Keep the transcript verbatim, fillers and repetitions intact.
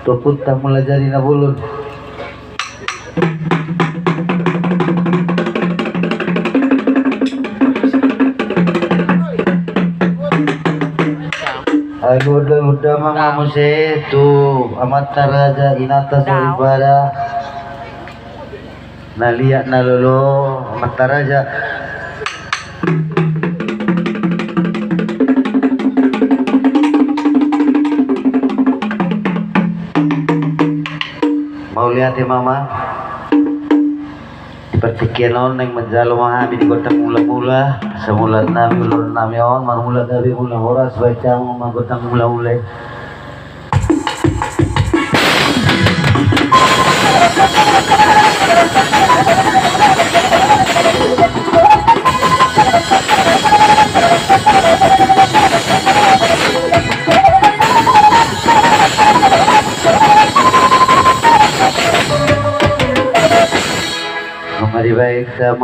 Topunta Mulajadi Na Bolon. Ai gondang ma muse tu amanta raja, inanta soripada, na liat na lolo, amanta raja. Mauliate ma. Di partingkian on naeng manjalo ma hami di gondang mulamula. Samula nami, ulaon nami on, marmula gabe mula horas, bahen hamu ma gondang mulamula i. Nunga dibahen hamu